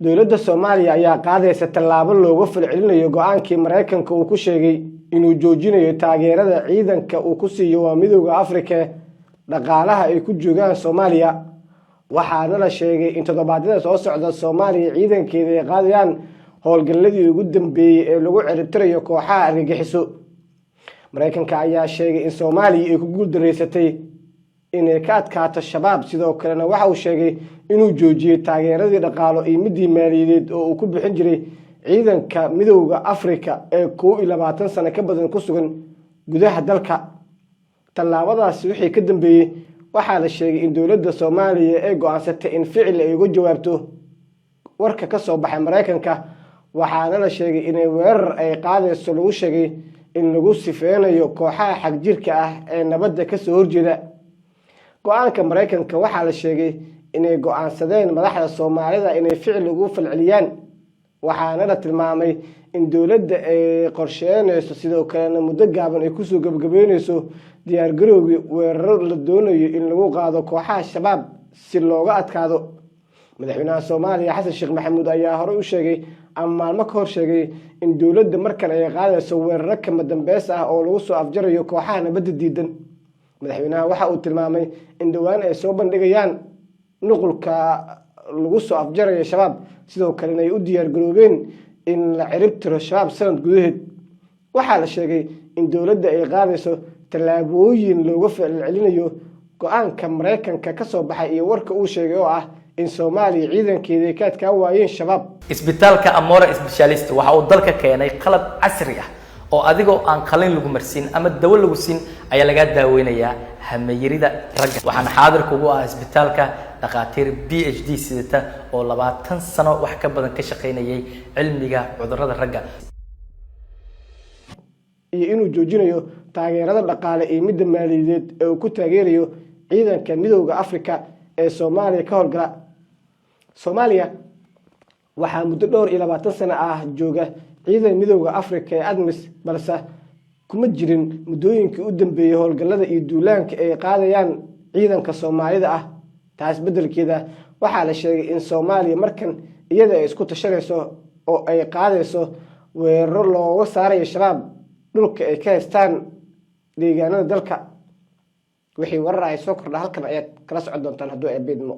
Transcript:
Dowladda Soomaaliya ayaa qaadaysa tallaabo looga falcelinayo go-aankii Maraykanka uu ku sheegay inuu joojinayo taageerada ciidanka uu ku siiyo waa Midowda Afrika dhaqaalaha ay ku joogaan Soomaaliya. Waxaana la sheegay in toddobaadyada soo socda Soomaaliya ciidankeeda ay qaadayaan howlgalladii ugu dambeeyey ee lagu ciribtirayo kooxaha argagixiso. Maraykanka ayaa sheegay in Soomaaliya ay ku guuldareysatay inay ka adkaato Shabaab. Sidoo kalena waxa uu sheegay inuu joojiyey taageeradii dhaqaalo iyo midii maaliyadeed oo uu ku bixin jiray ciidanka Midowda Afrika ee 21 sano ka badan ku sugan gudaha dalka. Tallaabadaasi wixii ka dambeeyey, waxaa la sheegay in dowladda Soomaaliya ay go-aansatay in ficil ay uga jawaabto warka ka soo baxay Maraykanka. Waxaana la sheegay inay weerar ay qaadayso lagu sheegay in lagu sifeynayo kooxaha xagjirka ah ee nabadda kasoo horjeeda. Go-aanka Maraykanka waxaa la sheegay inay go-aansadeen madaxda Soomaalida inay ficil ugu falceliyaan. Waxaana la tilmaamay in dowladda ay qorsheynayso, sidoo kalena muddo gaaban ay kusoo gabagabeyneyso diyaargarowgii weeraro la doonayo in lagu qaado kooxaha Shabaab si looga adkaado. Madaxweynaha Soomaaliya Xasan Sheekh Maxamuud ayaa horey u sheegay ama maalmo ka hor sheegay in dowladda markan ay qaadayso weeraro kama dambeys ah oo lagu soo afjarayo kooxaha nabadda diidan. Madaxweynaha waxa uu tilmaamay in dhowaan ay soo bandhigayaan nuqulka lagu soo afjarayo Shabaab, sidoo kalena ay u diyaargaroobeen in la cirib tiro Shabaab sanad gudaheed. Waxaa la sheegay in dowladda ay qaadayso tallaabooyin looga falcelinayo go-aanka Maraykanka ka soo baxay iyo warka uu sheegay oo ah in Soomaaliya ciidankeeda ay ka adkaan waayeen Shabaab. Isbitaalka Amora Specialist waxa uu dalka keenay qalab casri ah oo adigoo aan qalin lagu marsiin ama dawo lagu siin ayaa lagaa daaweynayaa hamayarida ragga. Waxaana xaadir kugu ah isbitaalka dhakhaatiir PhD sidata oo 20 sano wax ka badan ka shaqaynayay cilmiga cudurrada ragga. Iyo inuu joojinayo taageerada dhaqaale iyo midda maaliyadeed ee uu ku taageerayo ciidanka Midowda Afrika ee Soomaaliya ka howlgala. Soomaaliya waxaa muddo dhowr iyo labaatan sano ah jooga ciidan Midowda Afrika ee ATMIS, balse kuma jirin muddooyinkii u dambeeyey howlgallada iyo duulaanka ay qaadayaan ciidanka Soomaalida ah. Taas beddelkeeda, waxaa la sheegay in Soomaaliya markan iyada ay isku tashanayso oo ay qaadayso weeraro looga saarayo Shabaab dhulka ay ka haystaan deegaanada dalka. Wixii warar ay soo kordha, halkan ayaad kala socon doontaan hadduu Eebbe idmo.